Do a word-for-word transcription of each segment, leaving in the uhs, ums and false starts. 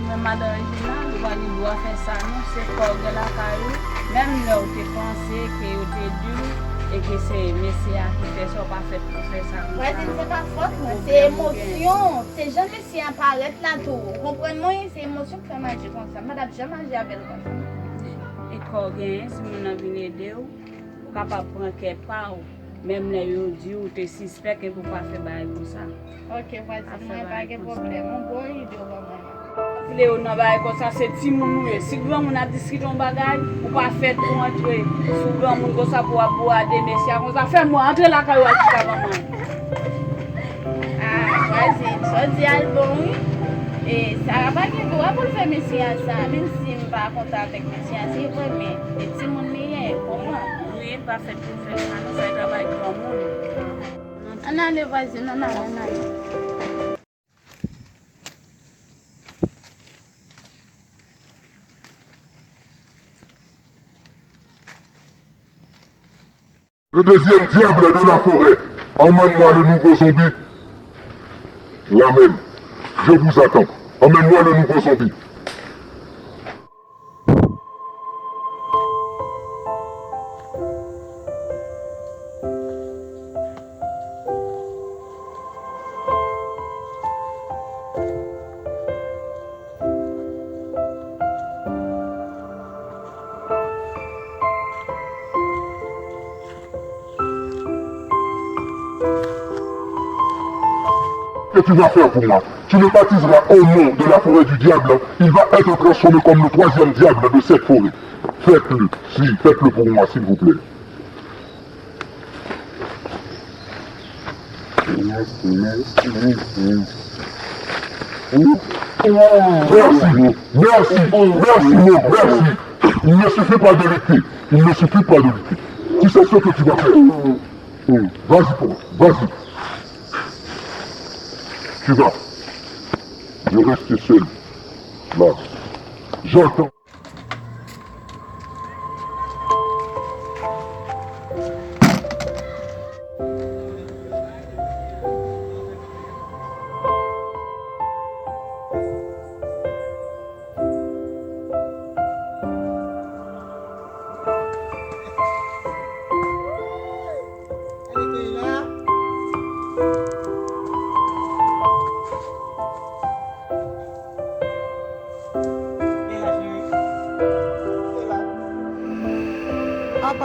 Mwen, madan Reginald, ou pa gen dwa fè sa non, se kò w gen lakay ou. Menm lè w te panse ke yo te di w e ke se mesye a ki fè sa, w pa fèt pou fè sa konsa. Vwazin, se pa fòt mwen, se emosyon. Se jan mesye a parèt la tou. Ou konprann mwen? Se emosyon k fè m aji konsa. M pa t ap janm aji avè l konsa. E kò w genyen, si moun nan vin ede w, ou kapab pran kè pa w. Menm lè yo di w te sispèk epi w pa fè bagay konsa. Ok, vwazin mwen, pa gen pwoblèm. Yon bon ide w ban mwen. Vle yo nan bagay konsa, se timoun ou ye. Si granmoun ap diskite yon bagay, ou pa fèt pou antre sou granmoun konsa pou w ap bourade mesye a konsa. Fè mwen antre lakay ou a chita ban mwen. Ah, vwazin, sa w di a l bon, wi. E Sara pa gen dwa pou l fè mesye a sa, menm si m pa kontan avèk mesye a, se vre, men e timoun li ye, konprann. Wi, l pa fèt pou l fè sa, non, sa e travay granmoun. Ann ale, vwazin, ann ale, ann ale. Le deuxième diable de la forêt, emmène-moi le nouveau zombie. La même. Je vous attends. Emmène-moi le nouveau zombie. Que tu vas faire pour moi. Tu le baptiseras au nom de la forêt du diable. Il va être transformé comme le troisième diable de cette forêt. Faites-le, si, faites-le pour moi, s'il vous plaît. Merci, merci, merci. Merci, merci, merci, non, merci. Il ne suffit pas de lutter. Il ne suffit pas de lutter. Tu sais ce que tu vas faire. Vas-y, Paul, vas-y. Tu vas. Je reste seul. Là. J'entends.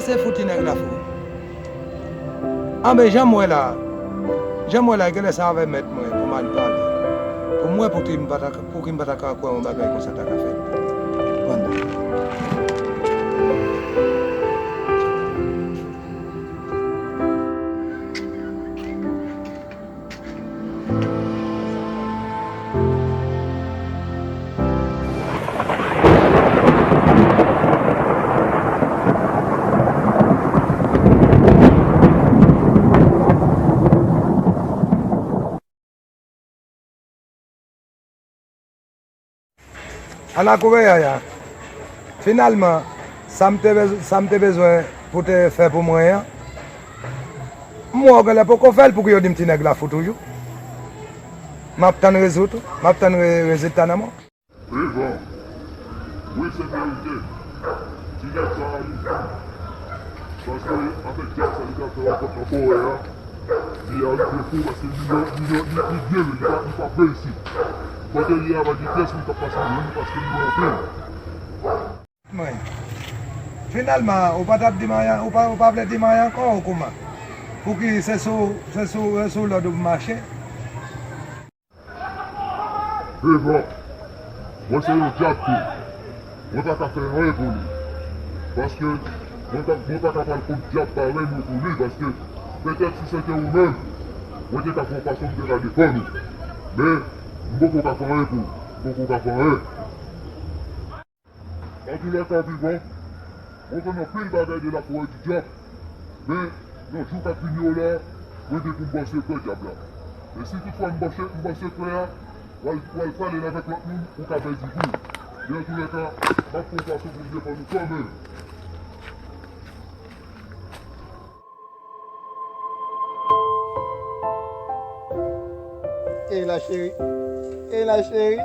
Se fouti nèg la fou. Anben, jan m wè la, jan m wè la, genlè se avè mèt mwen pou m al pale. Pou m wè pou ki m pa ta, pou ki m pa ta ka kwè yon bagay konsa ta ka fèt. Pandan. Ala kounye a, finalman, sa m te bez-, sa m te bezwen pou te fè pou mwen an, m wè w genlè poko fè l, pouki yo di m ti nèg la fou toujou? M ap tann rezout, m ap tann re-, rezilta nan men w. Evan, wi, se verite. Ti nèg sa a, li fou. Paske avèk dyab sa li t ap fè rankont nan forè a, li arive fou paske li, li, li, li, li byen, li pa, li pa byen isit. Kote li a, pa gen pyès moun k ap pase nan men li paske li bon anpil. Mwen. Finalman, ou pa t ap di m anyen, ou pa, ou pa vle di m anyen ankò, ou kouman? Pouki se sou, se sou, se sou lòd ou mache? Evan, mwen se yon dyab tou. Mwen pa ka fè anyen pou li. Paske mwen pa, mwen pa ka pral kont dyab parèy mwen pou li. Paske petèt si se te ou menm, mwen te ka fè yon fason m te ka defann ou. Men, m poko ka fè anyen pou ou. M poko ka fè anyen. Antoulèka, Vivan, mwen konn anpil bagay de la forêt du diable, men nan jou k ap vini yo la, mwen gen pou m ba w sekrè dyab la. E si toutfwa m ba w se-, m ba w sekrè a, w al, w al pale l avèk lòt moun, ou ka pèdi vi w. Men antoulèka, m ap fè yon fason pou m defann ou kanmenm. Keyla cheri. Keyla cheri.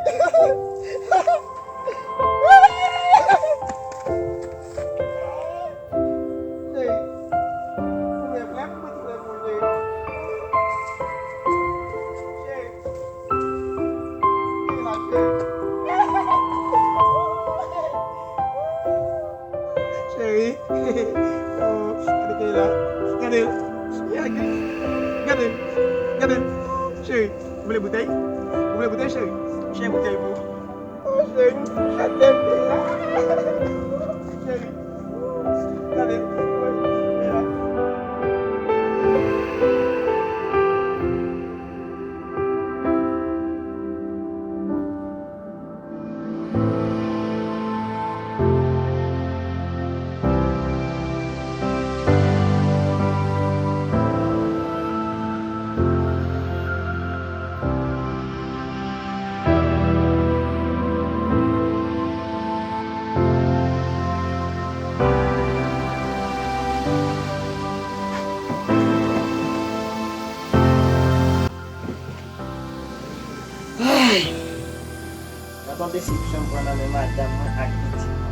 Cheri. Ou gen flè pou mwen, flè pou mwen, cheri. Cheri. Keyla cheri. Cheri. Oh, gade Keyla. Gade. Gade. Gade. Gade. Cheri. Ou vle boutèy? Ou vle boutèy, cheri? Cheri, boutèy pou ou. Oh, cheri. Gade Keyla. Cheri. Gade. Keyla. Ay! Gad yon desepsyon m pran nan men madanm mwen ak pitit mwen.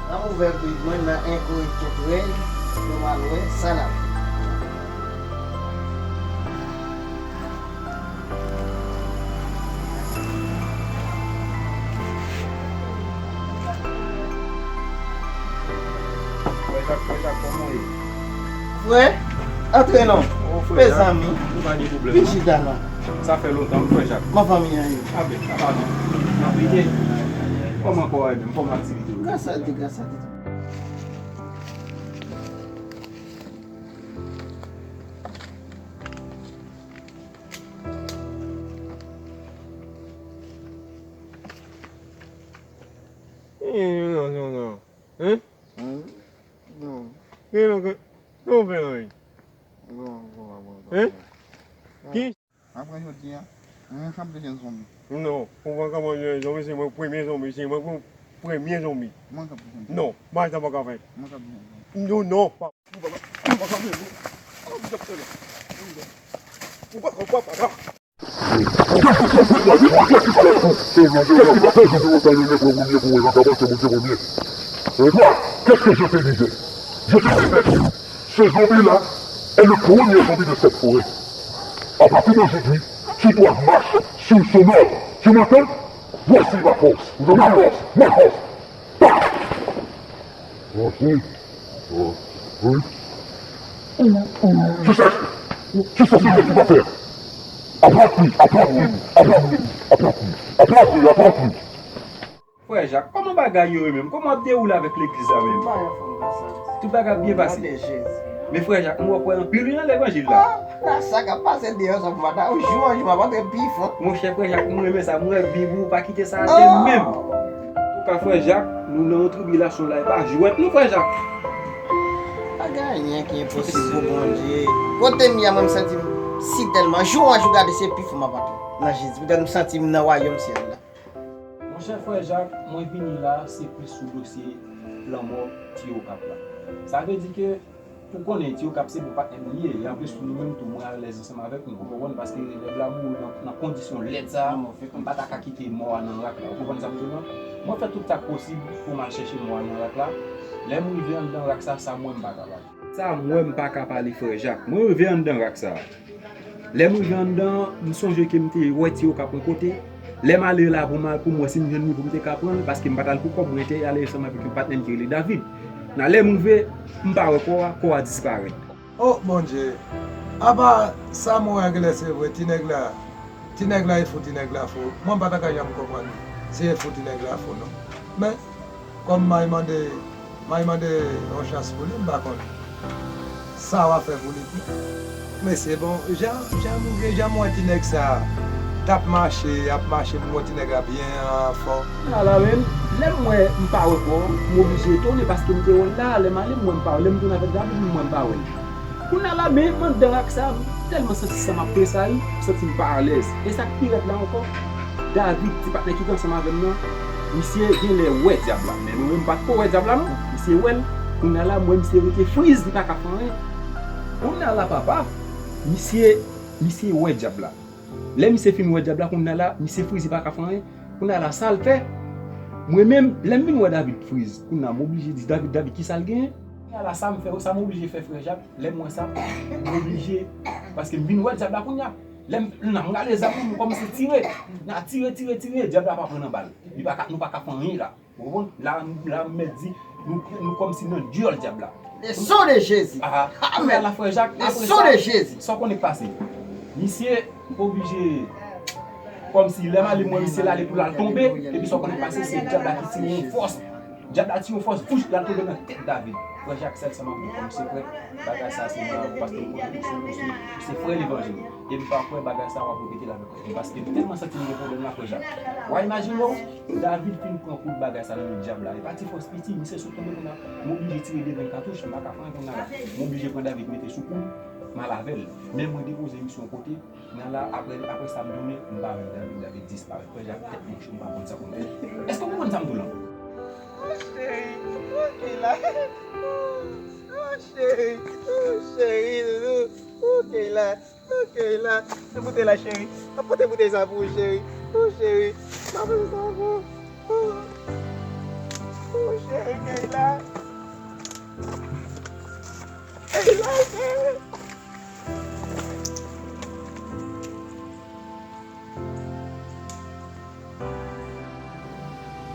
An m ouvè bib mwen nan en Korinten trèz pou m al wè sa l ap di. Frè Jak, frè Jak, kòman w ye? Frè, antre non. Oh, frè Jak. Mezanmi. Nou pa gen pwoblèm, non? Vin chita non. Sa fè lontan, wi, frè Jak. Kòman fanmi an ye? A ben, sa va byen. N ap rete. Kòman kò a ye menm? Kòman aktivite yo? Gras a Dye, gras a Dye. Hein? Non. Hein? Non. Gen lòt ke, sa w fè la, wi? Bon, bon, bon, bon. Hein? Ki? Apre jodi a, mwen k ap devenn zonbi. Non, ou pa ka manje zonbi, se mwen premye zonbi, se mwen premye zonbi. Mwen k ap devenn zonbi. Non, bagay sa pa ka fèt. Mwen k ap devenn zonbi. Non, non, pa. Ou pa ka, ou pa ka fè, non. Ou pa ka, ou pa ka. Qu'est-ce que je te disais? Je te disais, ce zombie-là est le premier zombie de cette forêt. À partir d'aujourd'hui, tu dois marcher sur son ordre. Tu m'entends? Voici ma force, ma force, ma force. Francis, Francis. Ou, ou, se sa, se sa, se sa ki pa fè. Apranti, apranti, apranti, apranti, apranti, apranti. Frè Jak, kòman bagay yo ye menm? Kòman w ap dewoule avèk legliz la menm? Tout bagay ap byen pase. Men frè Jak, m wè w kwè anpil wi nan levanjil la. Ah, sa k ap pase deyò sa pou madanm, jou an jou m ap antre pi fon. Monchè frè Jak, m renmen sa, m wè Bib ou pa kite sa atè menm. Antouka frè Jak, nou nan yon tribilasyon la, e pa jwèt non frè Jak. Pa gen anyen ki enposib pou Bondye. Kote m ye a, mwen m santi m si tèlman, jou an jou gade se pi fon m ap antre nan Jezi. Poutèt m santi m nan wayòm syèl la. Monchè frè Jak, mwen vini la, se plis sou dosye lanmò Ti Okap la. Sa vle di ke, ou konnen Ti Okap se bon patnè m li ye, e anplis tou nou menm tou, mwen alèz ansanm avèk nou, ou konprann, paske nèg la mouri nan, nan kondisyon lèd sa a, m pa ta ka kite mò a nan rak la, ou konprann sa m di w lan? Mwen fè tout sa k posib pou m al chèche mò a nan rak la, lè m rive anndan rak sa, sa m wè m pa ka pale. Sa m wè m pa ka pale frè Jak, mwen rive anndan rak sa a. Lè m rive anndan an, m sonje ke m te wè Ti Okap yon kote. Lè m ale la pou m al, pou m wè si m jwenn li pou m te ka pran l, paske m pa t al pou kò m, mwen te ale ansanm avèk yon patnè m ki rele David. Nan lè m rive, m pa wè kò a, kò a disparèt. O Bondye! Apa sa m wè a genlè se vre, ti nèg la, ti nèg la e fou, ti nèg la fou. Mwen m pa ta ka janm konprann si e fou ti nèg la fou non. Men, kòm m al mande, m al mande yon chans pou li, m pa konn sa w a fè pou li tou. Men se bon, jan, jan m, jan m wè ti nèg sa a t ap mache, ap mache, m wè ti nèg la byen anfòm. Ala menm, lè m wè m pa wè kò a, m oblije etone paske m te wè l la, lè m ale m wè m pa wè l, lè m tounen avèk David m wè m pa wè l. Kounye a la, men m anndan rak sa a, m tèlman santi san m ap tresayi, m santi m pa alèz. E sa k pi rèd la ankò, David, ti patnè ki te ansanm avè m nan, misye genlè wè dyab la. Men mwen menm, m pa t ko wè dyab la non. Misye wè l. Kounye a la, m wè misye rete friz, li pa ka fè anyen. Kounye a la, papa, misye, misye wè dyab la. Lè misye fin wè dyab la, kounye a la, misye friz, li pa ka fè anyen. Kounye a la, sa l fè? Mwen menm, lè m vin wè David friz, kounye a m oblije di David, David, kisa l genyen? Kounye a la, sa m fè, sa m oblije fè, frè Jak, lè m wè sa, m oblije, paske m vin wè dyab la kounye a. Lè m, nan, m rale zam mwen, m kòmanse tire. Nan tire, tire, tire, dyab la pa pran nan bal. Li pa ka, nou pa ka fè anyen la. Ou konprann? La, la, m mèt di, nou, nou kòmsi nan dyòl dyab la. Le sang de Jésus. Ah, ah, men la, frè Jak, le sang de Jésus. Sa w konnen k pase? Misye oblije, kòmsi lè m ale, m wè misye l ale pou l al tonbe, epi sa w konnen k pase, se dyab la ki tire yon fòs. Dyab la tire yon fòs, fouch, l al tonbe nan tèt David. Frè Jak, sèl sa m ap di w kòm sekrè, bagay sa se maravou, paske m konnen ou se, ou se, ou se frè levanjil. Epi pa kwè bagay sa w ap repete l avèk ou. Paske m tèlman santi m gen pwoblèm la, frè Jak. W a imajine w, David fin pran kout bagay sa nan men dyab la. E pa ti fòs piti, misye sot tonbe kounye a. M oblije tire de ven katouch, m pa ka fè anyen kounye a la. M oblije pran David mete sou kou m, m al avè l. Men mwen depoze misye yon kote, nan la, apre, apre sa m tounen, m pa wè David, David disparèt. Frè Jak, tèt mouche, m pa konn sa pou m fè. Èske w konprann sa m di w lan? Oh, cheri, oh, Keila. Oh, cheri, oh, cheri, doudou. Oh, Keila. Ok, la. Se boutèy la, cheri. Mwen pote boutèy sa pou ou, cheri. Oh, cheri. Mwen pote sa pou ou. Oh, oh, cheri, Keila. Keila, cheri.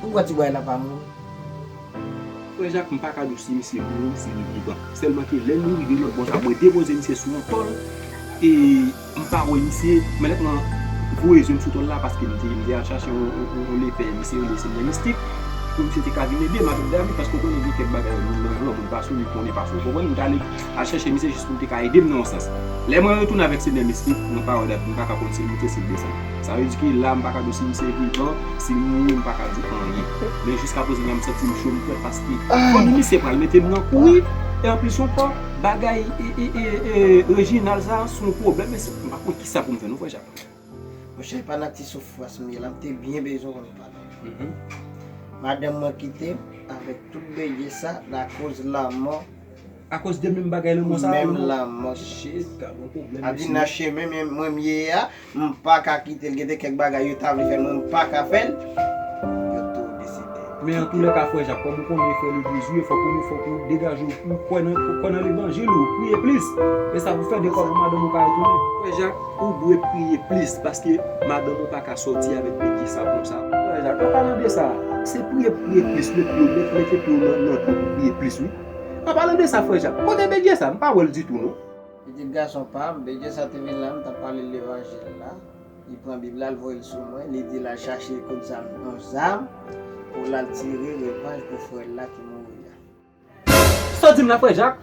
Poukwa ti bway la pa mouri? Frè Jak, m pa ka di w si misye mouri, si li vivan. Sèlman ke lè nou rive lòt bò sa, mwen depoze misye sou yon tòl, e m pa wè misye, men lè m voye zye m sou tòl la, paske m te, m te al chache yon, yon, yon, yon lepè, misye rele Senyè Mistik, pou misye te ka vin ede m avèk David, paske w konnen gen kèk bagay, moun nan lanmou pa solid, konnen pa sou, w konprann? M t ale al chèche misye jis pou l te ka ede m nan yon sans. Lè mwen retounen avèk Senyè Mistik, mwen pa wè David, m pa ka konn si l moute, si l desann. Sa vle di ke la, m pa ka di w si misye vivan, si l mouri, m pa ka di w anyen. Men jiska prezan, m santi m cho, m frèt, paske fanmi misye pral mete m nan kouri. E anplis ankò, bagay, e, e, e, e, Reginald sa, se yon pwoblèm, men se, m pa konn kisa pou m fè, non, frè Jak. Monchè, e pa nan ti soufrans m ye la, m te byen bezwen w konn pale. Madanm mwen kite m avèk tout bèje sa, lakoz lanmò. Akoz de menm bagay lanmò sa a, menm lanmò. Shit, gad yon pwoblèm, mesye. A di nan chemen men mwen m ye a, m pa ka kite l. Gen de kèk bagay yo ta vle fè l, mwen m pa ka fè l. Yo tou deside. Men antoulèka, frè Jak, kòm ou konnen frè legliz ou ye, fòk ou, fòk ou degaje w, ou kwè nan, ou kwè nan levanjil ou, priye plis. E sa pou fè de kòb pou madanm ou ka retounen. Frè Jak, ou dwe priye plis, paske madanm ou pa ka sòti avèk bèje sa konsa. Frè Jak, pa pale de sa. Se priye pou priye plis, met pye w, met, mete pye w nan, nan twou pou priye plis, wi. An palan de sa, frè Jak, kote Bedye sa? M pa wè l ditou, non. Pitit gason pa m, Bedye sa te vin la, m t ap pale levanjil la. Li pran Bib la, l voye l sou mwen, li di l al chache kout zam, yon zam, pou l al tire revanj pou frè l la ki mouri a. Sa w di m la, frè Jak?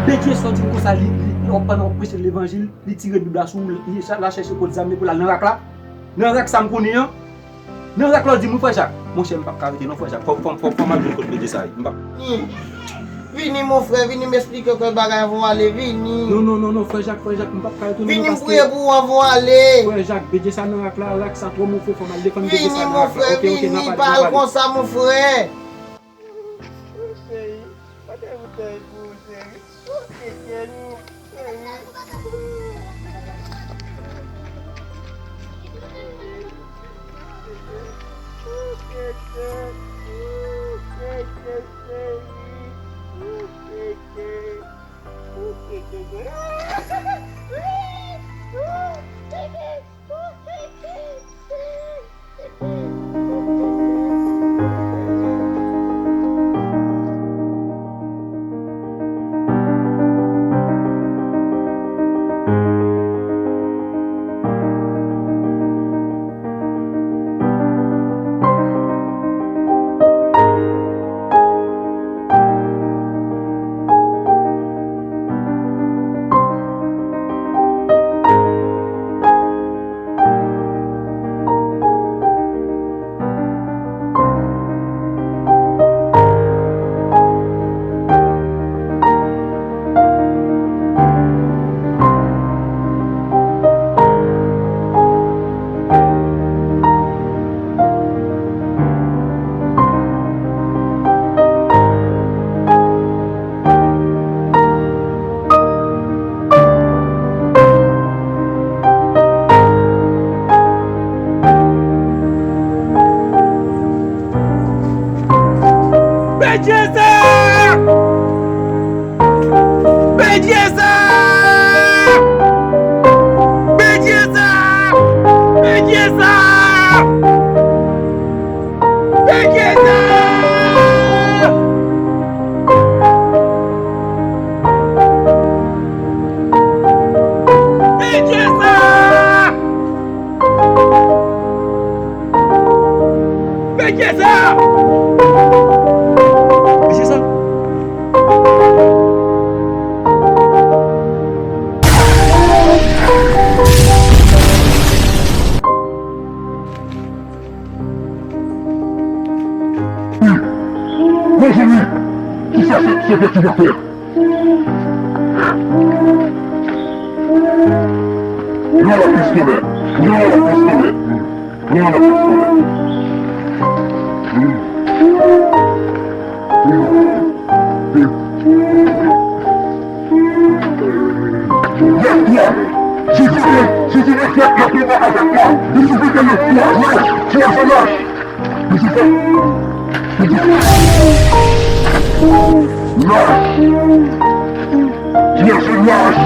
Bedye, sa w di m konsa, li, li, li, pandan w ap preche levanjil, li tire Bib la sou ou, li, li al chèche kout zam li pou l al nan rak la? Nan rak sa m konnen an? Nan rak la w di m wi, frè Jak? Monchè, m p ap ka rete non, frè Jak. Fò, fò, fò, fò m al jwenn kot Bedye sa ye. M p ap Vini, mon frè, vini m esplike w kèk bagay anvan w ale, vini. Non, non, non, non, frè Jak, frè Jak, m p ap ka rete non, paske Vini m priye pou ou anvan w ale. Frè Jak, Bedye sa nan rak la, rak sa twò move, fò m al defann Bedye sa nan rak la. Vini, mon frè, vini, pa al konsa, mon frè. Cheri, kote boutèy pou ou, cheri? Ou tete nou, cheri. Ou tete, ou tete, cheri. Ou tete, ou tete, cheri. Bedye sa! Bedye sa! Bedye sa! Bedye sa! Bedye sa! Bedye sa! Bedye sa! Bedye sa! Bonjou, wi. Kisa se, se ke ti vòtè? Yon lòt pistolè. Yon lòt pistolè. Yon lòt pistolè. Lève-toi. Si tu veux, si tu veux faire la paix avec moi, il suffit de lève-toi. Lâche, tu es un lâche. Lucifer. Lâche. Tu es un lâche.